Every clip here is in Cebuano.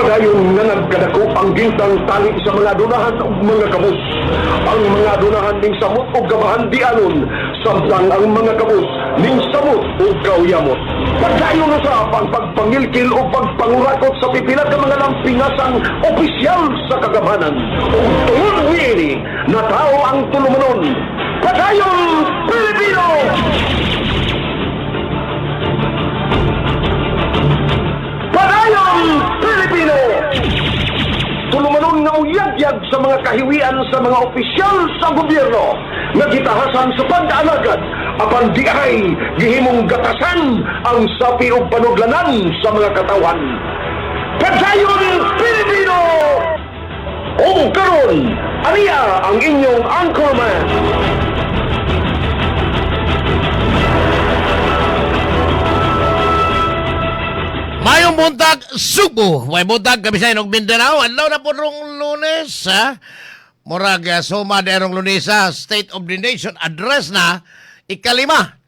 Padayon nga nagkadako ang gintang tali sa mga dunahan ug mga kabus. Ang mga dunahan ning samot ug gabahan di alon, samtang ang mga kabus ning samot ug kauyamot. Padayon usab ang pagpangilkil ug pagpangurakot sa pipila ka mga lampingasang opisyal sa kagamhanan. Ug tungod niini, natao ang tulumanon. Padayon, Pilipino! Padayon, Pilipino! Tulumanon nga uyagyag sa mga kahiwian sa mga opisyal sa gobyerno nga gitahasan sa pag-alagad apan di ay gihimong gatasan ang sapi ug panudlanan sa mga katawan. Padayon, Pilipino! O karon, aniya ang inyong anchorman. Mayong buntag, Subo. May buntag, Kabisayan og Mindanao. Adlaw na po rong Lunes, ha? Murag suma derong Lunesa, State of the Nation address na ikalima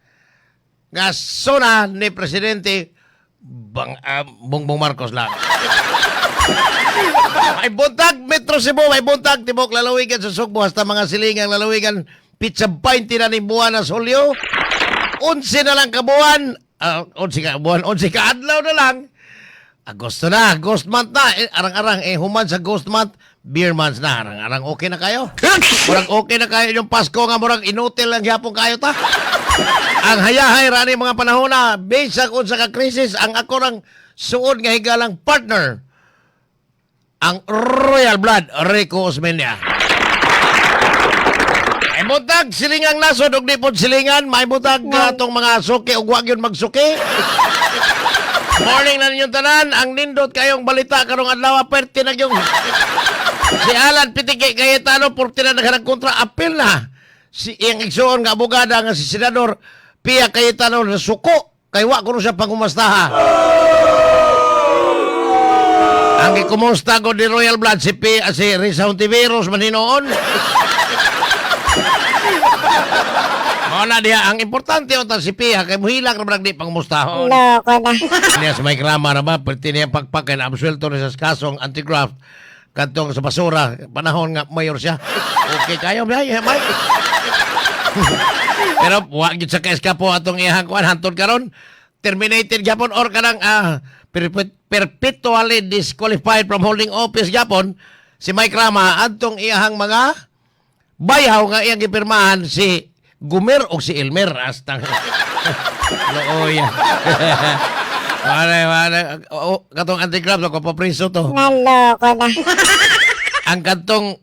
nga sona ni Presidente Bongbong Marcos lang. May buntag, Metro Cebu, may buntag, tibok lalawigan sa Sugbo, hasta mga silingang lalawigan, pizza 20 na ni buwan na Hulyo. 11 na lang kabuwan, 11 ka buwan, 11 ka adlaw na lang. Agosto na, Ghost Month na. Eh, arang-arang, eh, human sa Ghost Month, beer months na. Arang-arang, okay na kayo. Murag okay na kayo yung Pasko nga, murag inutil lang gyapon kayo ta. Ang hayahay rani mga panahon na, bisag unsa ka krisis, ang ako rang suod nga higalang partner, ang Royal Blood, Rico Osmeña. May butag, silingang nasod, ug di pod silingan, may butag atong mga suki, ug wag yun magsuki. Morning na ninyong tanan, ang nindot kayong balita karong adlaw, perti na yung si Alan Pitiki Cayetano, porti na naghanag kontra, apil na. Si iyang igsuon nga abogada nga si Senador Pia Cayetano na suko, kay wa kuno siya pangumastaha. Ang gikumusta ko di Royal Blood si P, si Risa Hontiveros man hinoon. Mao na diha ang importante unta si Pia kay muhilak ra man di pangumustahon. Loko na. Niya sa may krama na ba, perti niya pagpak kay naabsuelto na sa kasong anti-graft kadtong sa basura panahon nga mayor siya. Okay kayo may may. Pero wa gyud sa kaeskapo atong iyang kuan hantod karon terminated gyapon or kanang perpetually disqualified from holding office gyapon si Mike Rama adtong iyahang mga bayaw nga iyang gipirmahan si Gumer o si Elmer astang looy. Wala, wala. Oh, katong anti-graft ako papriso to. Naloko na. Ang katong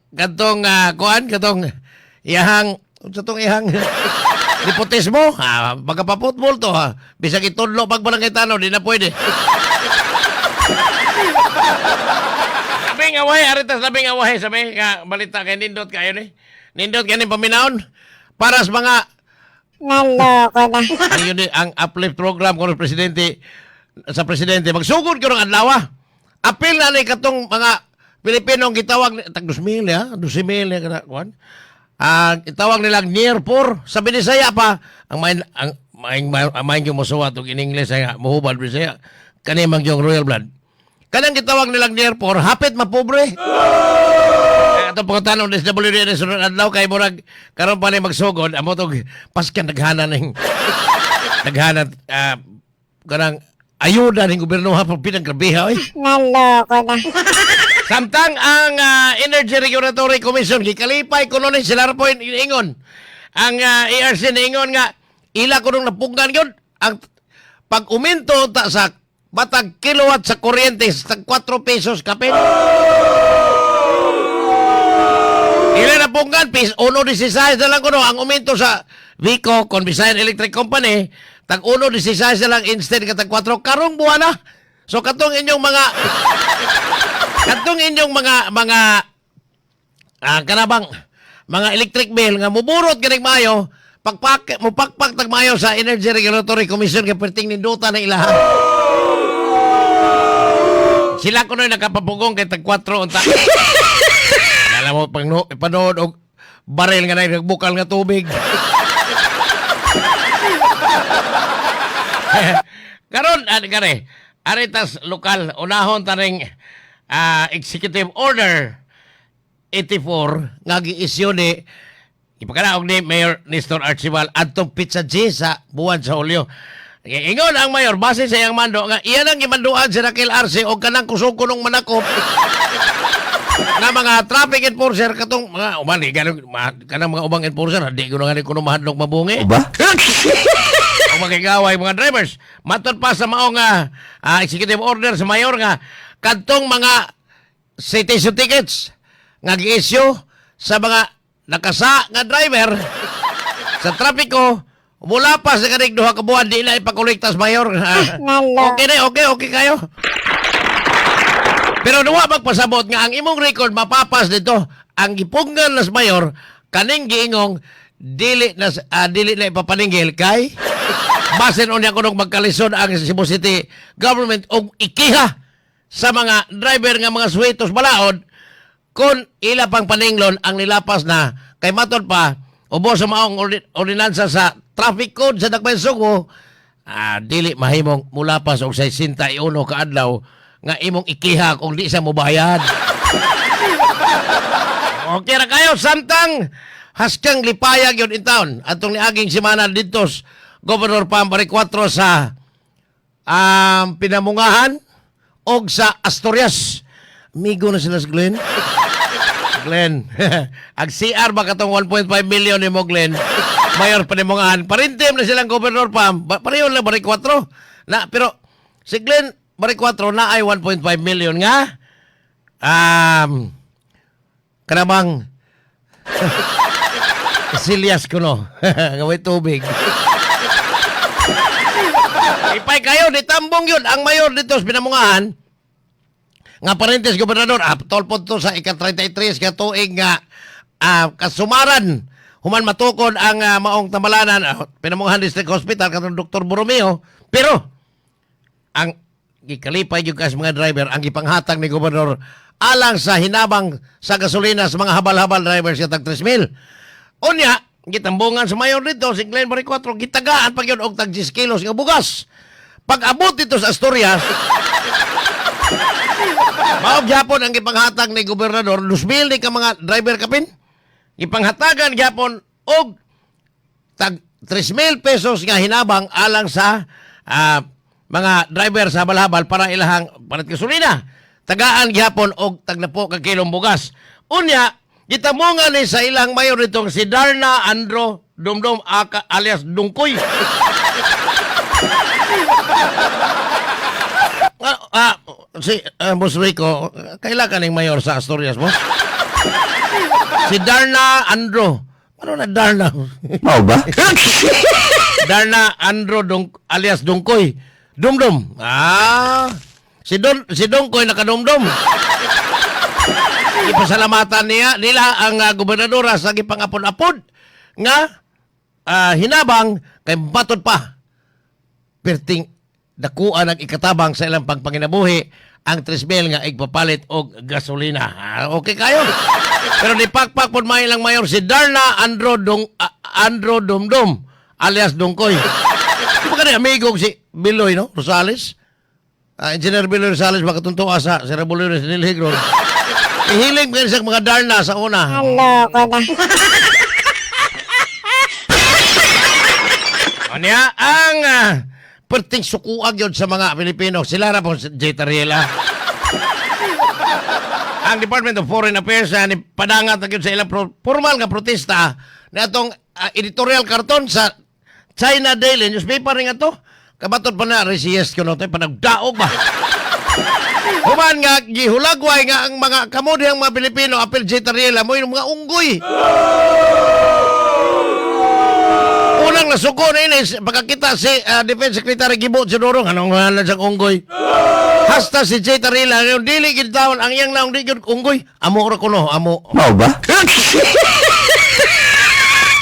kuan katong iyahang unsa tong iyahang nepotismo, ha, magpa-football to ha. Bisag itudlo pag barangay tano di na pwede. Labing away, aritas labing away sabi nga balita kay nindot kayo ni. Nindot kay ni paminawon para sa mga Naloko na. Ang yun, ang uplift program ko ng presidente sa presidente magsugod ko ng adlaw. Apil na ni katong mga Pilipino ang gitawag tag 2,000 ha, 12,000 kana kuan. Ah, itawag nilang near poor sa Binisaya pa ang main ang maing ang maing yung mosuwat og in English ay mohubad Bisaya kani man yung Royal Blood. Kanang gitawag nilang near poor hapit mapobre. Ato pagkatanong DSWD na sunod adlaw kay murag karon pa ni magsugod amo tog paskan naghana ning naghana kanang ayuda ning gobyerno ha pinang grabeha oy. Naloko na. Samtang ang Energy Regulatory Commission gikalipay kuno ni sila po ingon. Ang ERC niingon nga ila kunong napugnan gyud ang pag uminto ta sa batag kilowatt sa kuryente sa 4 pesos kapin. Ila napunggan pis 1.16 na lang kuno ang uminto sa Vico kon Visayan Electric Company tag 1.16 na lang instead ka tag 4 karong buwan na. So katong inyong mga kanabang mga electric bill nga muburot ganing maayo pagpak mupakpak tag maayo sa Energy Regulatory Commission kay perting ninduta na ilaha. Sila kuno'y nakapapugong kay tag 4 unta. Alam mo pang no, panood og baril nga nagbukal nga tubig. Karon ani kare, aritas lokal unahon taning Executive Order 84 nga gi-issue ni ipakanaog ni Mayor Nestor Archival adtong Petsa G sa buwan sa Hulyo. Ingon ang mayor base sa iyang mando nga iyan ang gimanduan si Raquel Arce og kanang kusog kunong manakop na mga traffic enforcer katong mga uban di ganun kanang mga ubang enforcer di ko na gani kuno mahadlok mabungi Ba? o makigaway mga drivers. Matod pa sa maong executive order sa mayor nga kadtong mga citation tickets nga gi-issue sa mga nakasa nga driver sa trapiko mula pa sa kanig 2 ka buwan di na ipakolekta sa mayor. Nalo. Okay na, okay kayo. Pero duwa magpasabot nga ang imong record mapapas dito ang gipunggan nas mayor kaning giingong dili na ipapaningil kay basin unya kunog magkalisod ang Cebu City government og ikiha sa mga driver nga mga suwitos balaod kung ila pang paninglon ang nilapas na kay matod pa ubos sa maong ordinansa sa traffic code sa Dakbayan Sugbo, dili mahimong mulapas og 61 ka adlaw nga imong ikiha kung di sa mobayad. Okay ra kayo samtang haskang lipayag yun in town atong niaging semana didto Governor Pam Baricuatro sa Pinamungahan og sa Asturias. Amigo na sila sa Glenn. Glenn. Ang CR ba katong 1.5 million ni mo, Glenn? Mayor Pinamungahan. Parintem na silang Governor Pam. Pareho lang Baricuatro. Na, pero si Glenn Baricuatro na ay 1.5 million nga. Kanabang silyas ko no. Nga may tubig. Ipay kayo, di tambong yun. Ang mayor dito sa Pinamungahan, nga parentes gobernador, tol po to sa ika-33 ka tuig nga kasumaran, human matukod ang maong tamalanan, Pinamungahan District Hospital, katong Dr. Borromeo. Pero, ang gikalipay yung kas mga driver, ang gipanghatag ni gobernador alang sa hinabang sa gasolina sa mga habal-habal drivers sa tag 3,000. Unya, gitambungan sa mayor dito, si Glenn Baricuatro, gitagaan pa yun og tag 10 kilos nga bugas. Pag abot dito sa Asturias, mao gyapon ang gipanghatag ni gobernador, 2,000 ni ka mga driver kapin. Gipanghatagan gyapon og tag 3,000 pesos nga hinabang alang sa mga driver sa habal-habal para ilahang palit gasolina. Tagaan gyapon og tagnapo ka kilong bugas. Unya, gitamongan ni sa ilang mayor nitong si Darna Andro Dumdum aka, alias Dungkoy. Si Boss Rico, kailan ka ning mayor sa Asturias, boss? Si Darna Andro. Ano na Darna? Mao ba? Darna Andro Dung, alias Dungkoy. Dumdum. Si Dungkoy nakadumdum. Ipasalamatan nila ang gobernadora sa gipangapon-apod nga hinabang kay matod pa. Perting dakuan ang ikatabang sa ilang pagpanginabuhi ang 3,000 nga igpapalit og gasolina. Okay kayo. Pero ni pakpak pod may ilang mayor si Darna Andro Dung Andro Dumdum alias Dungkoy. Di ba kani amigo si Biloy no Rosales? Engineer Biloy Rosales makatunto sa si Revoluciones Nilhigron. Ihiling ba sa mga Darna sa una? Naloko na. Anya ang perting sukuag yun sa mga Pilipino. Sila ra po si Jay Tarriela. Ang Department of Foreign Affairs ni padangat na gyud sa ilang formal nga protesta na atong editorial cartoon sa China Daily newspaper nga to. Kabatod pa na resist ko no to panagdaog ba. Human nga gihulagway nga ang mga kamo dihang mga Pilipino apil Jay Tarriela mo yung mga unggoy. Unang nasuko na ini pagkakita si Defense Secretary Gibo Teodoro anong ngalan sa unggoy. Hasta si Jay Tarriela ngayon dili gid taon ang iyang naong di gyud unggoy. Amo ra kuno, amo. Mao ba?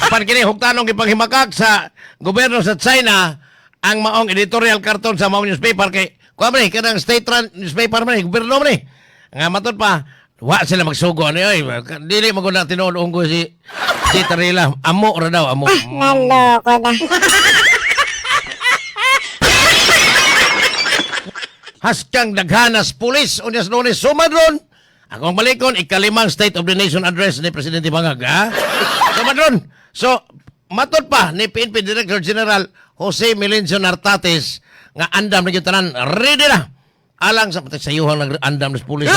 Apan kini hugtanong gipanghimakak sa gobyerno sa China ang maong editorial cartoon sa maong newspaper kay kuha man ni kanang state run newspaper man ni gobyerno man ni. Nga matod pa wa sila magsugo ani oy dili magud na tinuod unggoy si Jay Tarriela. Amo ra daw amo. Naloko na. Haskang daghanas pulis unya sa Lunes sumadron. Akong balikon, ikalimang State of the Nation Address ni Presidente Bangag, ha? Sumadron. So, matod pa ni PNP Director General Jose Melencio Nartates nga andam na gyud tanan, ready na. Alang sa patay sayuhang nag andam ng pulis.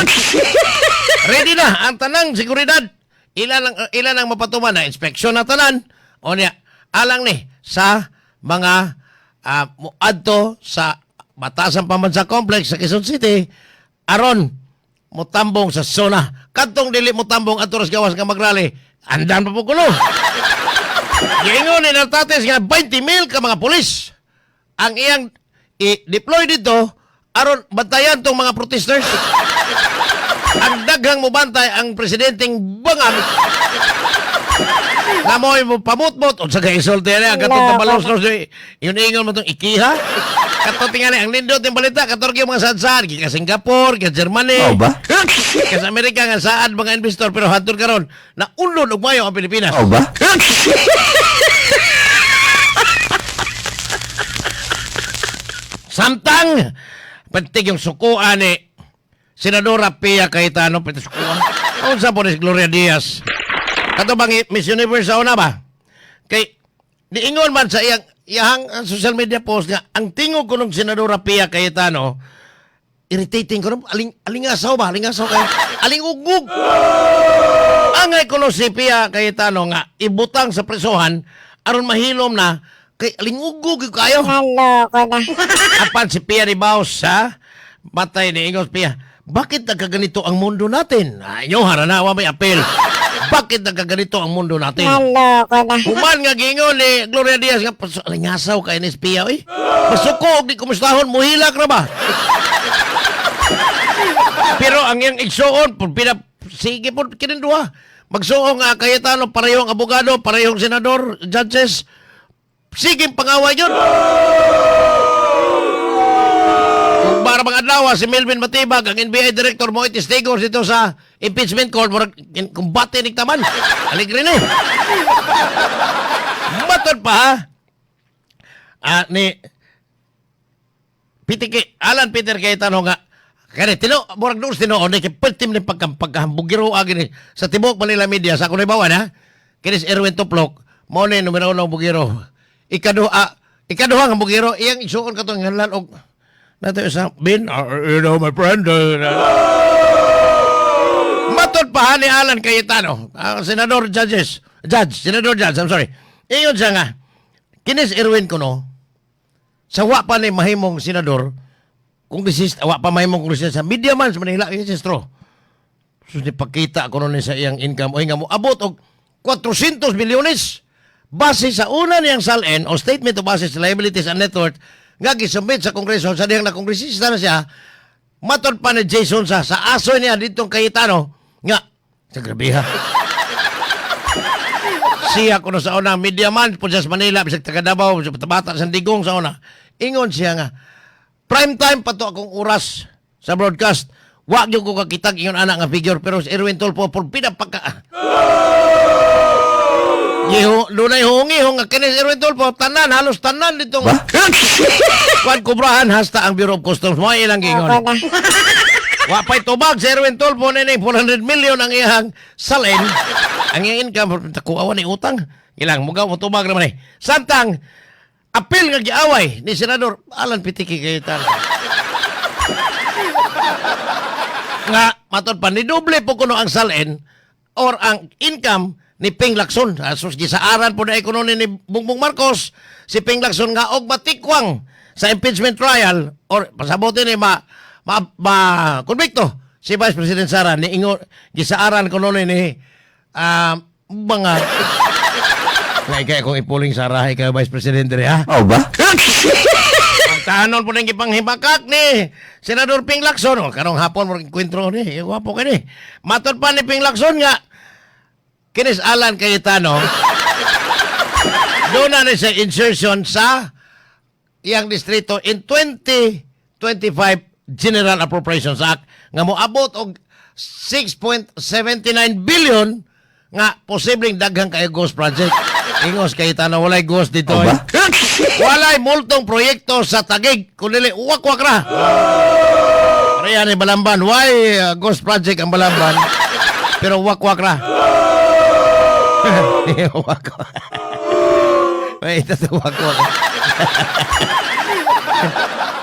Ready na ang tanang seguridad. Ilan ang mapatuman na inspeksyon na tanan. O niya, alang ni sa mga muadto sa Batasang Pambansa Complex sa Quezon City aron mutambong sa zona. Kadtong dili mutambong adto ras gawas nga magrally, andan pa po kuno. Giingon ni Nartates nga 20 mil ka mga pulis ang iyang i-deploy dito aron bantayan tong mga protesters. Ang daghang mobantay ang presidenteng bangag nga mo'y mo pamutmot unsa kay isulti ani ang katong tabalos no yun ingon mo tong ikiha katong tingali ang nindot yung balita katong yung mga sadsad gikan Singapore, gikan Germany. Mao ba? Gikan sa Amerika nga saad mga investor pero hantod karon na ulod og mayo ang Pilipinas. Mao ba? Samtang pantig yung sukuan ni Senadora Pia Cayetano, pati sukuan. Unsa po ni Gloria Diaz? Kato bang Miss Universe sa una ba? Kay niingon man sa iyang iyang social media post nga ang tingog ko ng Senadora Pia Cayetano irritating ko aling alingasaw ba alingasaw kay alingugug angay ko no si Pia Cayetano nga ibutang sa presohan aron mahilom na kay alingugug gyud kayo. Naloko na. Apan si Pia ni Baus, ha? Matay ni Ingos Pia. Bakit nagkaganito ang mundo natin? Ay, inyo, haranawa may apel. Bakit nagkaganito ang mundo natin? Naloko na. Human nga giingon ni Gloria Diaz nga alingasaw kay ni Pia, oy. Masuko og di kumustahon, muhilak ra ba? Pero ang iyang igsuon, pud pina, sige po, kinin duha. Magsuong nga Cayetano, parehong abogado, parehong senador, judges. Sige, pangaway yun. Kung para mga adlaw, si Melvin Matibag, ang NBI director mo, itestigo dito sa impeachment court, murag kumbate ni taman. Aligre ni. Matod pa, ha? Ni Peter Alan Peter Cayetano nga, kani tino murag doon tinuod ni kay pertim ni pagkahambugiro agi ni sa tibuok Manila media sa akong nahibawan, ha. Kini si Erwin Tuplok mao ni numero uno bugiro. Ikaduha nga bugiro iyang igsuon katong ngalan og nato sa bin, you know my friend. Matod pa ha ni Alan Cayetano, senador judges, judge, senador judge, I'm sorry. Ingon siya nga, kinis Erwin kuno, sa wa pa ni mahimong senador, kongresista, wa pa mahimong kongresista sa media man sa Manila, registro. So, ni pakita ko ni sa iyang income, o nga mo abot og 400 milyones base sa una niyang SALN o Statement of Assets, Liabilities and Net Worth nga gisubmit sa Kongreso sa dihang na kongresista na siya. Matod pa ni Jason sa aso niya ditong Cayetano nga sa grabeha siya kuno sa una media man po siya sa Manila bisag taga Davao sa Tabata sa Digong sa una. Ingon siya nga prime time pa to akong oras sa broadcast, wa gyud ko kakitag ingon ana nga figure, pero si Erwin Tulfo por pinapagka Giho, dunay hungi nga kini si Erwin Tulfo tanan, halos tanan ditong Ba? kwan kubrahan hasta ang Bureau of Customs mo ilang Loko gingon. na. Wa pa'y tubag si Erwin Tulfo nini 400 million ang iyang salin. Ang iyang income takuawan ni utang. Ilang mugaw mo tubag naman eh. Samtang apil nga giaway ni Senador Alan Pitiki Cayetano. Nga matod pa ni doble po kuno ang salin or ang income ni Ping Lacson. Asus gisaaran po na ekonomi ni Bongbong Marcos si Ping Lacson nga og matikwang sa impeachment trial or pasabotin ni ma konbikto si Vice President Sara ni ingo gisaaran kuno ni mga nga ikay akong ipuling Sara ikaw Vice President diri, ha. Mao ba? Ang tahanon po ng ipanghibakak ni Senador Ping Lacson. O, karong hapon mo kwentro ni. Eh, gwapo ka ni. Matod pa ni Ping Lacson nga, kinis Alan Cayetano, doon na ni sa insertion sa iyang distrito in 2025 General Appropriations Act nga moabot og 6.79 billion nga posibleng daghang kay ghost project. Ingos Cayetano, walay ghost dito. Mao Eh. ba? Walay multong proyekto sa Tagig, kundi uwak-wak ra. Pareha ni Balamban. Why ghost project ang Balamban? Pero wakwak ra. Wakwak. May ito wakwak.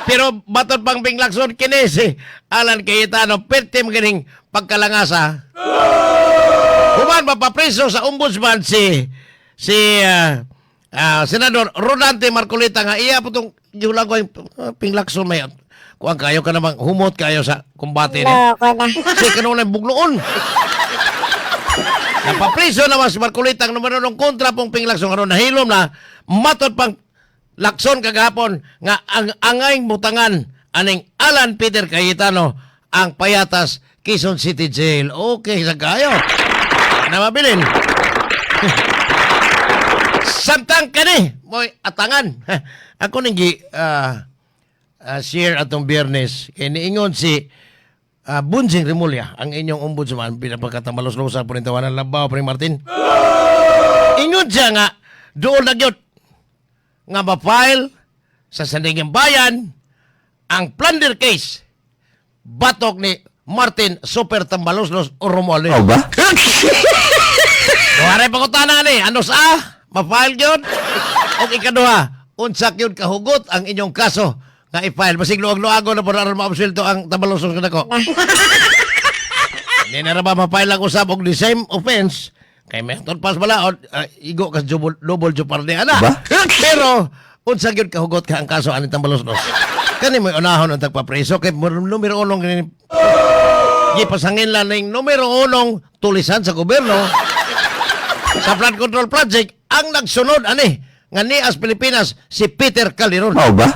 Pero batot pang Ping Lacson kini si Alan Cayetano pertim ganing pagkalangasa. Human mapapreso sa ombudsman si si ah, ah, Senador Rodante Marcoleta nga iya po tong gihulang ko yung Ping Lacson may kuan kayo ka namang humot kayo sa kumbate ni. Loko na. Si kanunay bugloon. Napapriso naman si Marcoleta ang numero ng kontra pong Ping Lacson karon nahilom na matod pang Lacson kagahapon nga ang angay butangan aning Alan Peter Cayetano ang payatas Quezon City Jail. Okay sa kayo. Na mabilin. Samtang kani, moy atangan. Ako ning gi share atong Biyernes kay niingon si Bunjing Remulla, ang inyong ombudsman, pinapagkatamalos-losa po rin tawanan labaw, Pre Martin. Ingon siya nga, doon na gyud nga ma-file sa Sandigan Bayan ang plunder case batok ni Martin Super Tambaloslos o Romualdez. Oh ba? Duha pangutana ni, ano sa ma-file gyud? Og ikaduha, unsa gyud kahugot ang inyong kaso nga i-file? Basig luag-luago na po na aron maabsuelto ang Tambaloslos kanako. Hindi na ra ba ma-file ang usab og the same offense kay method pass bala igo ka double, double jeopardy ana. Ba? Pero unsa gyud kahugot ka ang kaso ani Tambaloslos? Kani mo'y unahon ang tagpapreso kay numero unong kini gipasangin lang ning numero unong tulisan sa gobyerno sa flood control project ang nagsunod ani nga ni as Pilipinas si Peter Calderon. Mao ba?